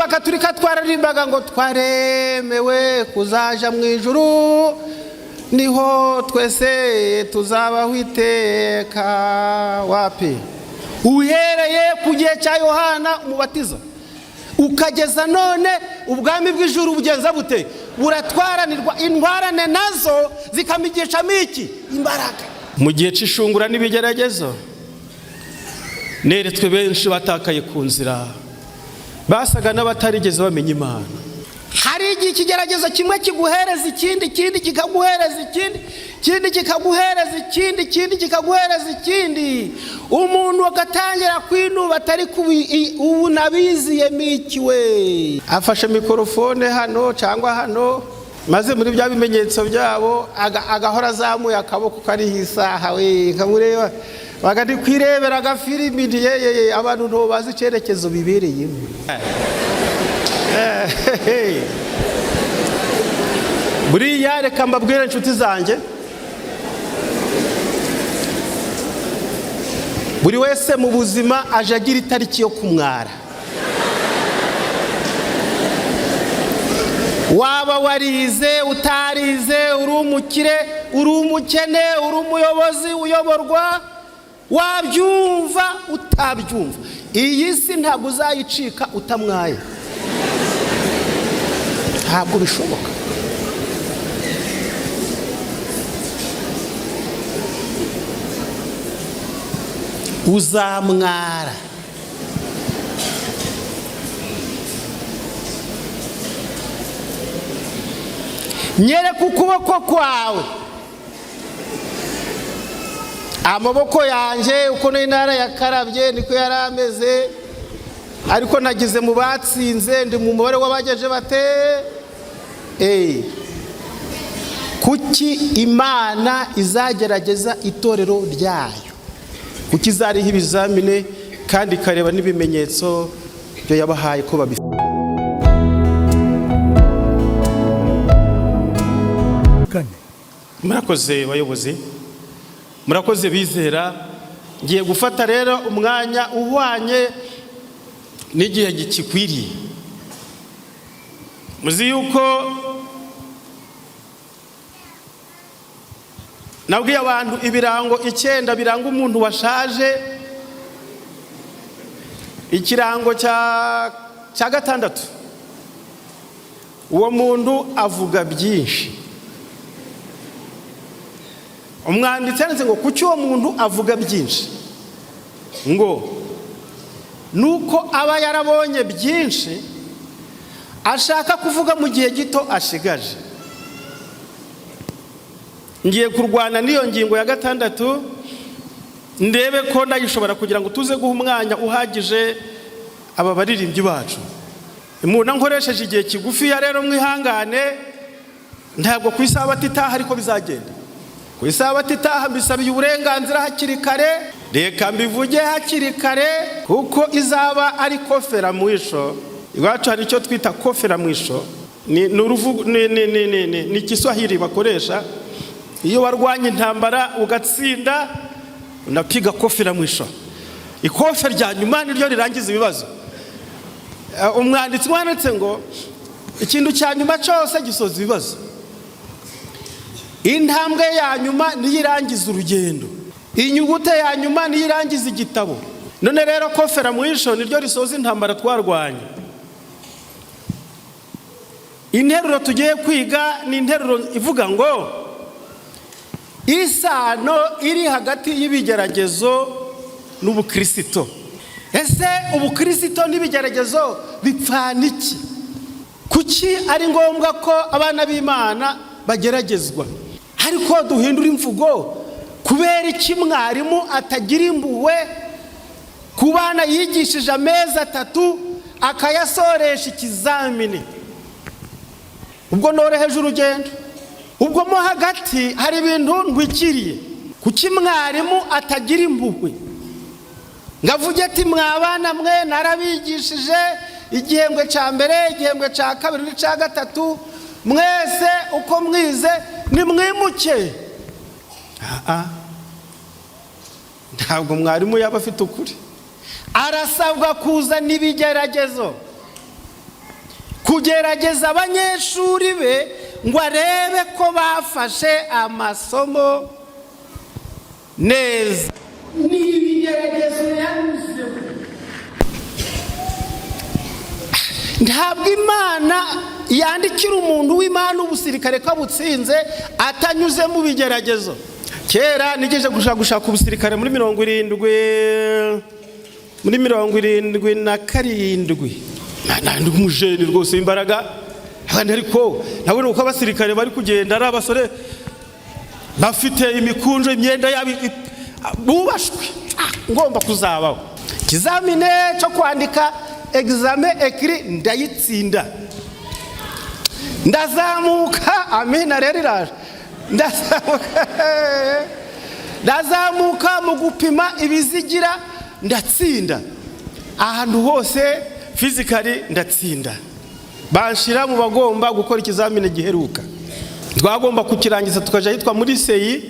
Abagatulika twararimbaga ngo twaremewe kuzaja mu ijuru, niho twese tuzabaho iteka. Wapi? Uhereye ku gihe cya Yohana Umubatiza ukageza none, ubwami bw'ijuru bugenza bute? Buratwaranirwa, intwarane nazo zikamigishamo iki? Imbaraga. Mu gihe cy'ishungura n'ibigeragezo, neretswe benshi batakaye ku nzira, basaga n'abatarigeze bamenya Imana. Hari igihe ikigeragezo kimwe kiguhereza ikindi, ikindi kikaguhereza ikindi, ikindi kikaguhereza ikindi, ikindi kikaguhereza ikindi, umuntu agatangira kwinuba atari ubu nabiziye mikiwe. Afashe mikorofone hano cyangwa hano, maze muri bya bimenyetso byabo agahora azamuye akaboko kariho isaha, we nkamureba bagandi kwirebera agafilimi. Yeyeye, abantu ntibazi icyerekezo bibereyemo. Buriya reka mbabwire, inshuti zanjye, buri wese mu buzima aje agira itariki yo kumwara. Waba warize, utarize, uri umukire, uri umukene, uri umuyobozi, uyoborwa, wabyumva utabyumva, iyi si ntabwo uzayicika utamwaye, ntabwo bishoboka. Uzamwara. Nyereka ukuboko kwawe. Amaboko yanjye uko n'intara yakarabye niko yari ameze, ariko nagize mu batsinze, ndi mu mubare w'abageje bate. Kuki Imana izagerageza itorero ryayo? Kuki izariho ibizamini kandi ikareba n'ibimenyetso byo yabahaye ko babifite? Murakoze bayobozi, murakoze bizera. Ngiye gufata rero umwanya uhwanye n'igihe gikikwiriye. Muzi yuko nabwiye abantu ibirango 9 biranga umuntu washaje. Ikirango cya gatandatu, uwo muntu avuga byinshi. Umwanditsi yanditse ngo kuki uwo muntu avuga byinshi? Ngo nuko aba yarabonye byinshi ashaka kuvuga mu gihe gito ashigaje. Ngiye kurwana n'iyo ngingo ya gatandatu, ndebe ko ndayishobora kugira ngo tuze guha umwanya uhagije aba baririmbyi bacu. Umuntu nkoresheje igihe kigufiya rero mwihangane, ntabwo ku isabato itaha ariko bizagenda. Ku isabato itaha mbisabiye uburenganzira hakiri kare, reka mbivuge hakiri kare kuko izaba ari kofera mwisho. Iwacu hari icyo twita kofera mwisho, ni Ikiswahili bakoresha iyo warwanya intambara ugatsinda, unapiga kofera mwisho. Ikofe rya nyuma niryo rirangiza ibibazo. Umwanditsi wanditse ngo ikintu cya nyuma cyose gisoza ibibazo, intambwe ya nyuma niyo irangiza urugendo, inyugute ya nyuma niyo irangiza igitabo. None rero kofera mwisho niryo risoza intambara twarwanye. Interuro tugiye kwiga ni interuro ivuga ngo isano iri hagati y'ibigeragezo n'ubukirisito. Ese ubukirisito n'ibigeragezo bipfana iki? Kuki ari ngombwa ko abana b'Imana bageragezwa? Ariko duhindura imvugo, kubera iki mwarimu atagira impuhwe ku bana yigishije amezi 3 akayasoresha ikizamini? Ubwo noroheje urugendo, ubwo mo hagati hari ibintu ndwikiriye. Kuki mwarimu atagira impuhwe ngavuge ati mwabana mwe narabigishije igihembwe cya mbere, igihembwe cya kabiri n'icya gatatu, mwese uko mwize nimwimuke? Ntabwo mwarimu yaba afite ukuri. Arasabwa kuzana ibigeragezo. Kugerageza abanyeshuri be ngo arebe ko bafashe amasomo neza. Ni ibigeragezo yanyuzemo. Ntabwo Imana yandikira umuntu w'Imana ubusirikare ko abutsinze atanyuze mu bigeragezo. Kera nigeje gushaka ubusirikare muri 70, muri 77, ndi umujeni rwose w'imbaraga. Abandi ariko nabona uko abasirikare bari kugenda ari abasore bafite imikunjo, imyenda yabo bubashwe. Ngomba kuzabaho. Ikizamine cyo kwandika, examen écrit, ndayitsinda, ndazamuka. Amina rero iraje. Ndazamuka, ndazamuka mu gupima ibizigira, ndatsinda. Ahantu hose physical ndatsinda. Banshira mu bagomba gukora ikizamini giheruka. Twagomba kukirangiza tukajya ahitwa muri CEI.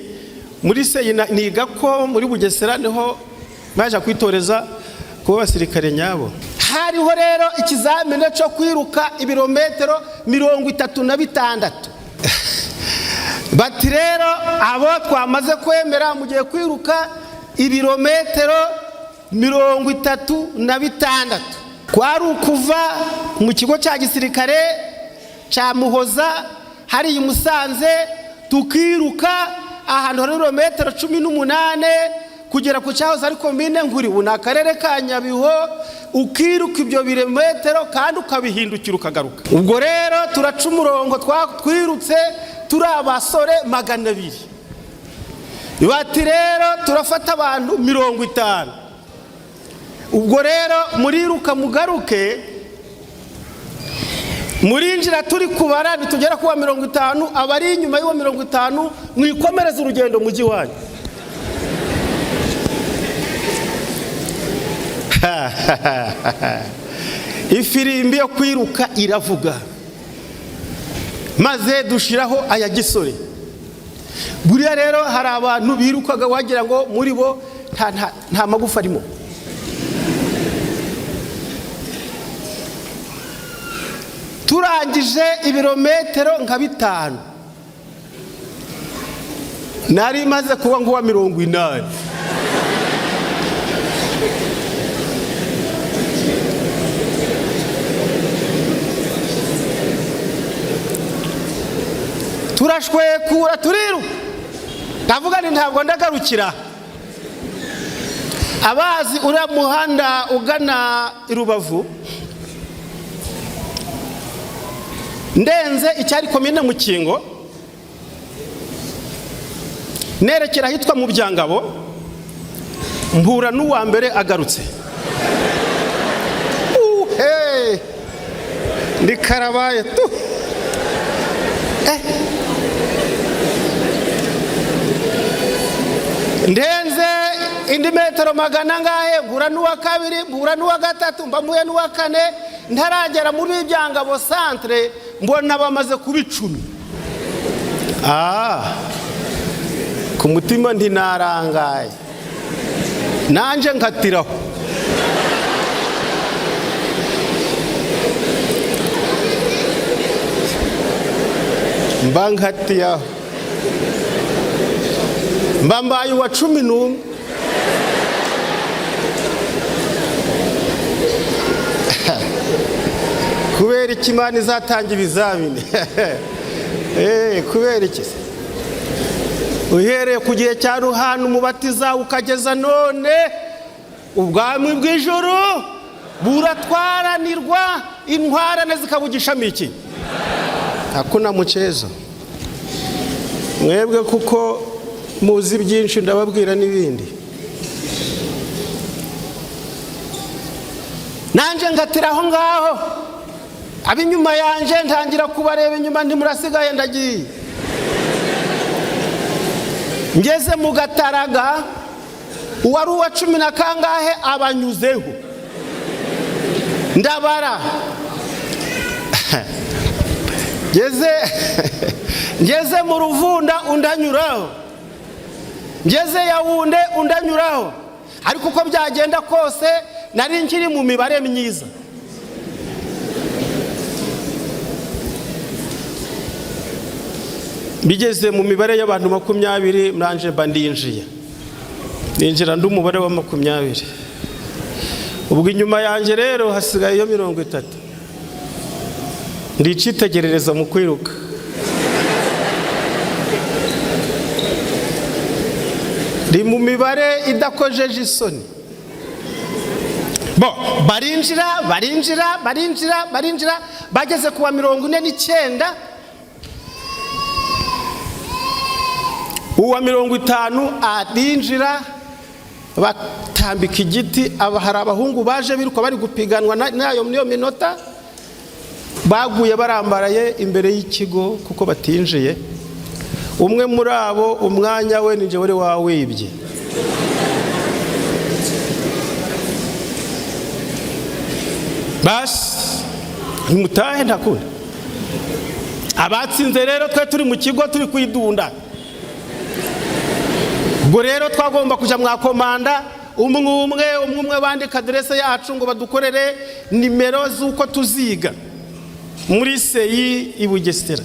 Muri CEI niga ko muri Bugesera niho baje kwitoreza kuba abasirikare nyabo. Hariho rero ikizamini cyo kwiruka ibirometero 36. Bati rero abo twamaze kwemera, mugiye kwiruka ibirometero 36. Kwari ukuva mu kigo cya gisirikare cya Muhoza hariya i Musanze, tukiruka ahantu hari ibirometero 18 kugera ku cyahoze ari komine Nkuri, ubu ni akarere ka Nyabihu. Ukiruka ibyo birometero kandi ukabihindukira ukagaruka. Ubwo rero turaca umurongo, twirutse turi abasore 200. Bati rero turafata abantu 50. Ubwo rero muriruka mugaruke, murinjira turi kubara, nitugera kuwa 50, abari inyuma y'uwo 50 mwikomereze urugendo mujyi wanyu. Ifirimbi yo kwiruka iravuga, maze dushiraho aya gisore. Buriya rero hari abantu birukaga wagira ngo muri bo nta magufa arimo. Turangije ibirometero nka 5, nari maze kuba nk'uwa 80. Turashwekura, turiruka. Ndavuga ni ntabwo ndagarukira. Abazi uriya muhanda ugana i Rubavu, ndenze icyari komine Mukingo nerekera ahitwa mu Byangabo, mpura n'uwa mbere agarutse. Uhe, ndi karabaye tu. Ndenze indi metero magana angahe, mpura n'uwa kabiri, mpura n'uwa gatatu, mba mpuye n'uwa kane. Ntaragera muri Byangabo centre, mbona bamaze kuba 10. Ku mutima ntinarangaye, nanjye nkatiraho. Mba nkatiyaho, mba mbaye uwa 11. Kubera iki Imana izatanga ibizamini? Kubera iki? Uhereye ku gihe cya Ruhana Umubatiza ukageza none, ubwami bw'ijuru buratwaranirwa, intwarane zikabugishamo iki? Hakuna muchezo. Mwebwe kuko muzi byinshi, ndababwira n'ibindi. Nanjye ngatira aho ngaho, ab'inyuma yanjye ntangira kubareba inyuma, ntimurasigaye, ndagiye. Ngeze mu Gataraga, uwari uwa cumi na kangahe abanyuzeho, ndabara. Ngeze mu Ruvunda undanyuraho, ngeze Yawunde undanyuraho. Ariko uko byagenda kose nari nkiri mu mibare myiza. Bigeze mu mibare y'abantu 20, muranje mba ndinjiye, ninjira ndi umubare wa 20. Ubwo inyuma yanjye rero hasigaye iyo 30. Ndi icyitegerereza mu kwiruka. Ndi mu mibare idakojeje isoni. Bo barinjira, barinjira, barinjira, barinjira, bageze ku wa 49, uwa 50 arinjira, batambika igiti. Aba hari abahungu baje biruka bari gupiganwa n'ayo niyo minota, baguye barambaraye imbere y'ikigo kuko batinjiye. Umwe muri abo umwanya we ni wari wawibye. Basi ntimutahe, ntakunda. Abatsinze rero twe turi mu kigo turi kwidunda. Ubwo rero twagomba kujya mwakomanda umwe umwe, umwe umwe, bandika aderese yacu ngo badukorere nimero z'uko tuziga muri CEI i Bugesera.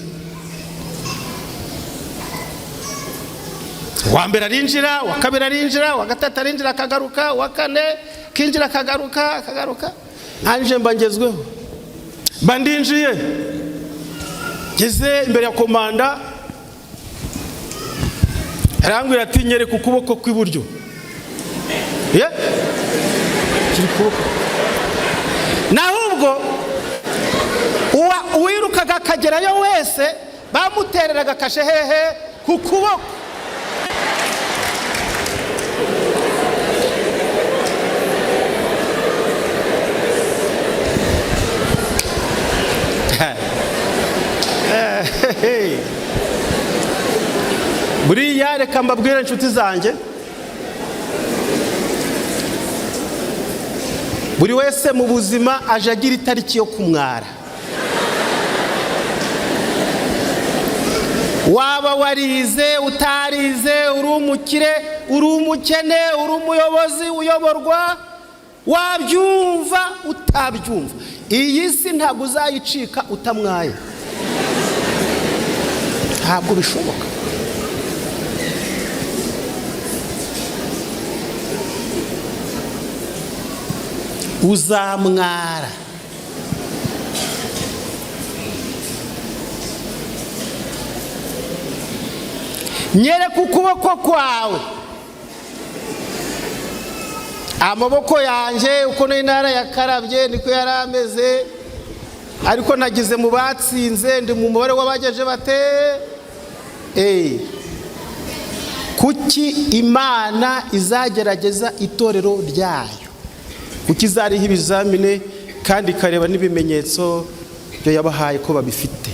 Uwa mbere arinjira, uwa kabiri arinjira, uwa gatatu arinjira akagaruka, uwa kane kinjira akagaruka, akagaruka. Nanjye mba ngezweho, mba ndinjiye, ngeze imbere ya komanda, arambwira ati: "Nyereka ukuboko kw'iburyo." Ye kiri ukuboko, naho ubwo uwirukaga akagerayo wese bamutereraga kashe hehe? Ku kuboko. Buriya reka mbabwire, inshuti zanjye, buri wese mu buzima aje agira itariki yo kumwara. Waba warize, utarize, uri umukire, uri umukene, uri umuyobozi, uyoborwa, wabyumva utabyumva, iyi si ntabwo uzayicika utamwaye, ntabwo bishoboka. Uzamwara. Nyereka ukuboko kwawe. Amaboko yanjye uko n'intara yakarabye niko yari ameze, ariko nagize mu batsinze, ndi mu mubare w'abageje bate. Kuki Imana izagerageza itorero ryayo? Kuki izariho ibizamini kandi ikareba n'ibimenyetso byo yabahaye ko babifite?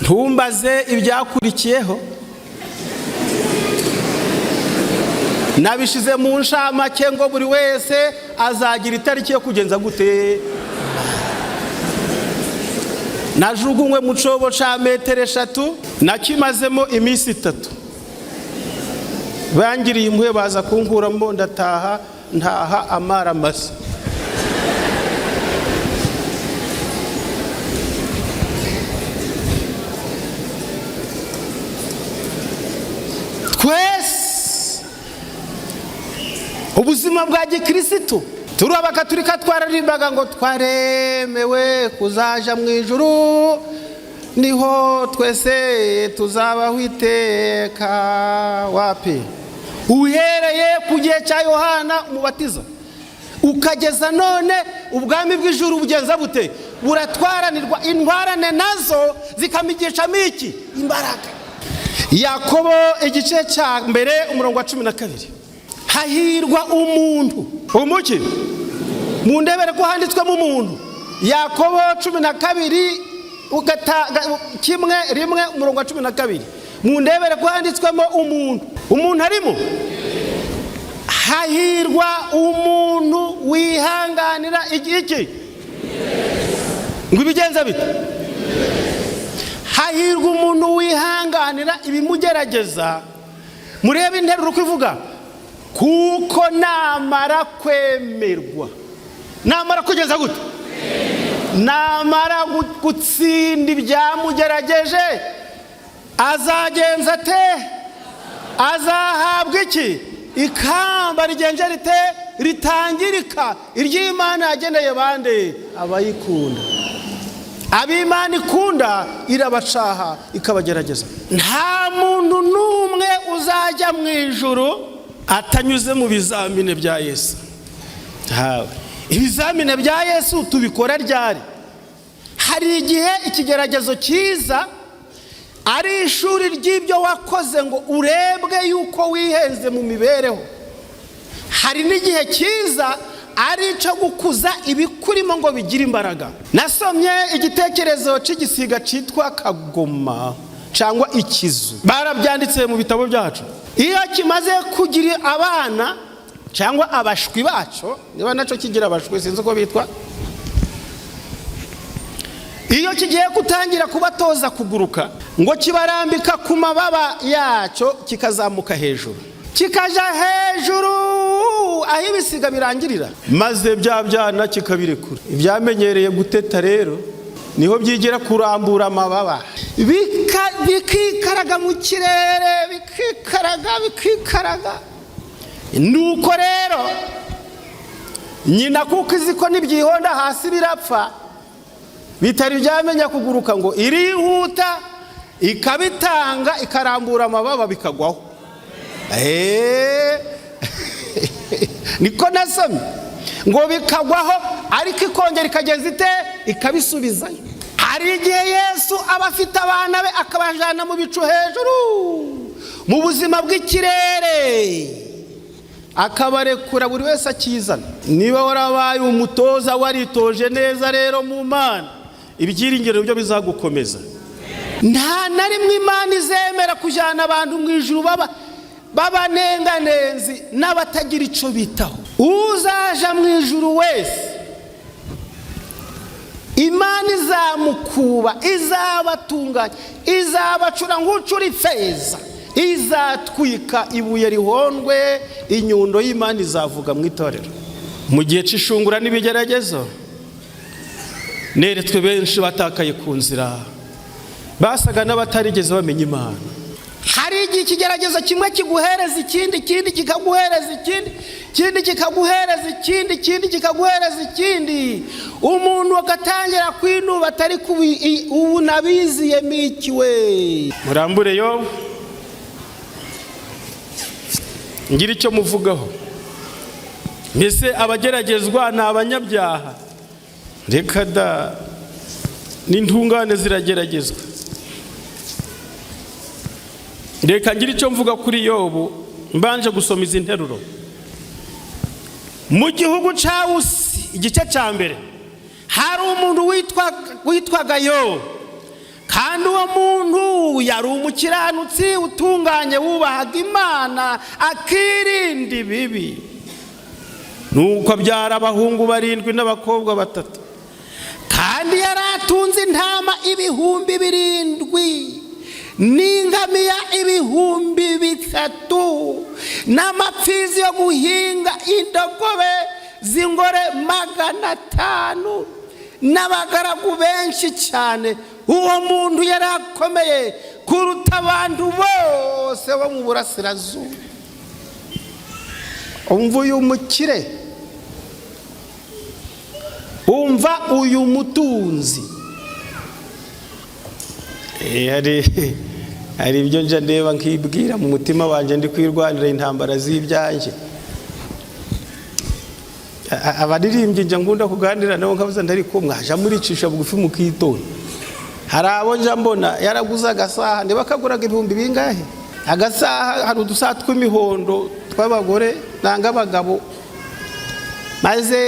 Ntumbaze ibyakurikiyeho, nabishize mu nshamake ngo buri wese azagira itariki yo kugenza gute. Najugunywe mu cyobo cya metero 3, nakimazemo iminsi 3. Bangiriye impuhwe baza kunkuramo, ndataha, ntaha amara masa. Twese ubuzima bwa gikirisitu turi abakaturika, twararimbaga ngo twaremewe kuzaja mu ijuru, niho twese tuzabaho iteka. Wapi! Uhereye ku gihe cya Yohana Umubatiza ukageza none, ubwami bw'ijuru bugenza bute? Buratwaranirwa, intwarane nazo zikamigishamo iki? Imbaraga. Yakobo igice cya 1 umurongo wa 12: hahirwa umuntu umuki. Mu ndebere ko handitswemo umuntu. Yakobo 12 1, 1, umurongo wa 12, mu ndebere ko handitswemo umuntu. Umuntu arimo. Hahirwa umuntu wihanganira iki? Ngo ibigenza bite? Hahirwa umuntu wihanganira ibimugerageza. Murebe interuro uko ivuga: kuko namara kwemerwa, namara kugeza gute, namara gutsinda ibyamugerageje, Azagenza ate? Azahabwa iki? Ikamba rigenje rite? Ritangirika, iry'Imana yageneye bande? Abayikunda. Ab'Imana ikunda irabacaha, ikabagerageza. Nta muntu n'umwe uzajya mu ijuru atanyuze mu bizamini bya Yesu. Ntawe. Ibizamini bya Yesu tubikora ryari? Hari igihe ikigeragezo cyiza ari ishuri ry'ibyo wakoze ngo urebwe yuko wihenze mu mibereho. Hari n'igihe cyiza ari icyo gukuza ibikurimo ngo bigire imbaraga. Nasomye igitekerezo cy'igisiga cyitwa kagoma cyangwa ikizu, barabyanditse mu bitabo byacu. Iyo kimaze kugira abana cyangwa abashwi bacyo, niba nacyo kigira abashwi, sinzi uko bitwa, iyo kigiye gutangira kubatoza kuguruka, ngo kibarambika ku mababa yacyo, kikazamuka hejuru, kikajya hejuru aho ibisiga birangirira, maze bya byana kikabirekura. Ibyamenyereye guteta rero niho byigira kurambura amababa, bikikaraga mu kirere, bikikaraga, bikikaraga. Nuko rero nyina, kuko izi ko nibyihonda hasi birapfa, bitari byamenya kuguruka, ngo irihuta ikabitanga, ikarambura amababa, bikagwaho. Niko nasomye, ngo bikagwaho, ariko ikongera ikageza ite? Ikabisubizayo. Hari igihe Yesu aba afite abana be, akabajyana mu bicu hejuru mu buzima bw'ikirere, akabarekura, buri wese akizana. Niba warabaye umutoza, waritoje neza rero mu Mana, ibyiringiro byo bizagukomeza. Nta na rimwe Imana izemera kujyana abantu mu ijuru baba b'abanenganenzi n'abatagira icyo bitaho. Uzaja mu ijuru wese, Imana izamukuba, izabatunganya, izabacura nk'ucura ifeza, izatwika ibuye rihondwe, inyundo y'Imana izavuga mu itorero. Mu gihe cy'ishungura n'ibigeragezo, neretswe benshi batakaye ku nzira, basaga n'abatarigeze bamenya Imana. Hari igihe ikigeragezo kimwe kiguhereza ikindi, ikindi kikaguhereza ikindi, ikindi kikaguhereza ikindi, ikindi kikaguhereza ikindi, umuntu agatangira kwinuba, atari ubu nabiziye mikiwe. Murambure yo ngira icyo muvugaho. Mbese abageragezwa ni abanyabyaha? Reka da, n'intungane zirageragezwa. Reka ngira icyo mvuga kuri Yobu, mbanje gusoma izi nteruro. Mu gihugu cya Usi, igice cya mbere, hari umuntu witwaga Yobu, kandi uwo muntu yari umukiranutsi utunganye, wubahaga Imana, akirinda ibibi. Nuko abyara abahungu barindwi n'abakobwa batatu, kandi yari atunze intama 7000 n'ingamiya 3000 n'amapfizi yo guhinga, indogobe z'ingore 500 n'abagaragu benshi cyane. Uwo muntu yari akomeye kuruta abantu bose bo mu burasirazuba. Umva uyu mukire, umva uyu mutunzi. Hari ibyo njya ndeba nkibwira mu mutima wanjye, ndi kwirwanira intambara z'ibyanjye. Abaririmbyi njya ngunda kuganira nabo, nkabuza, ariko mwaja muricisha bugufi mukitonda. Hari abo njya mbona yaraguze agasaha, niba kaguraga ibihumbi bingahe agasaha, hari udusaha tw'imihondo tw'abagore nanga abagabo, maze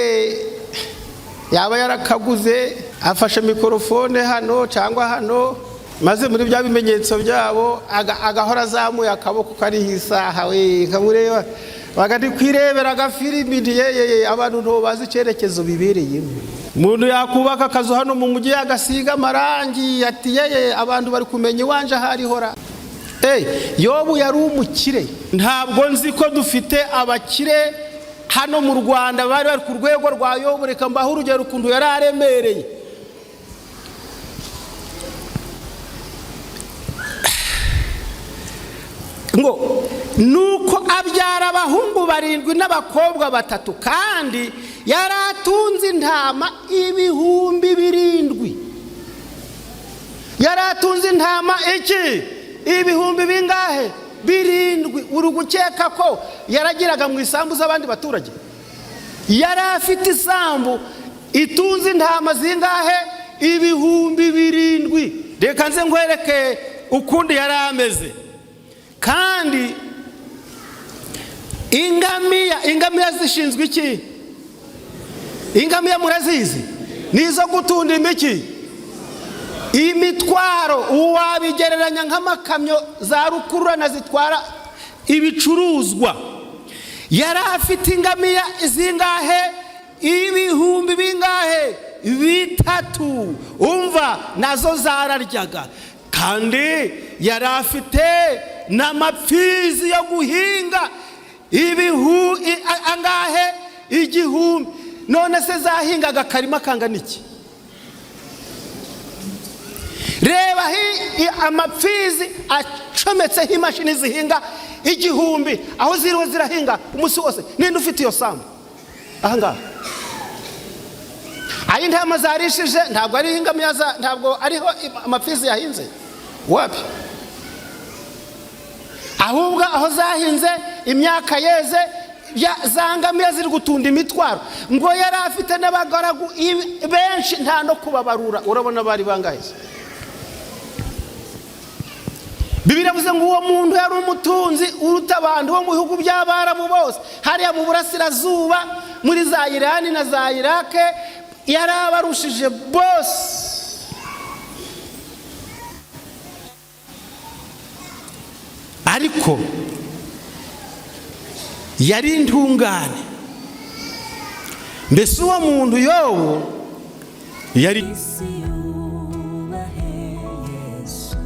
yaba yarakaguze, afashe mikorofone hano cyangwa hano, maze muri bya bimenyetso byabo agahora azamuye akaboko kariho isaha. We nkamureba bagati kwirebera agafilimi, ntiyeyeye, abantu ntibazi icyerekezo bibereyemo. Umuntu yakubaka akazu hano mu mujyi, agasiga amarangi, ati: "Yeye, abantu bari kumenya iwanje aho arihora." Yobu yari umukire. Ntabwo nzi ko dufite abakire hano mu Rwanda bari bari ku rwego rwa Yobu. Reka mbahe urugero ukuntu yari aremereye. Ngo nuko abyara abahungu barindwi n'abakobwa batatu, kandi yari atunze intama 7000. Yari atunze intama iki? Ibihumbi bingahe? 7. Uri gukeka ko yaragiraga mu isambu z'abandi baturage? Yari afite isambu itunze intama zingahe? 7000. Reka nze nkwereke ukundi yari ameze. Kandi ingamiya, ingamiya zishinzwe iki? Ingamiya murazizi, ni izo gutunda imiki? Imitwaro. Wabigereranya nk'amakamyo za rukururana zitwara ibicuruzwa. Yari afite ingamiya zingahe? Ibihumbi bingahe? 3. Umva, nazo zararyaga. Kandi yari afite n'amapfizi yo guhinga ibihu angahe? 1000. None se zahingaga akarima kangana iki? Reba amapfizi acometseho imashini zihinga 1000, aho ziriwe zirahinga umunsi wose. Ninde ufite iyo sambu ahangaha? Aho intama zarishije ntabwo ari ingamiya, ntabwo ariho amapfizi yahinze, wapi. Ahubwo aho zahinze imyaka yeze, za ngamiya ziri gutunda imitwaro. Ngo yari afite n'abagaragu benshi, nta no kubabarura. Urabona bari bangahe? Bibiliya yavuze ngo uwo muntu yari umutunzi uruta abantu bo mu bihugu by'Abarabu bose, hariya mu burasirazuba, muri za Irani na za Irake, yari abarushije bose. Ariko yari intungane. Mbese uwo muntu Yobu yari Isi yubahe Yesu.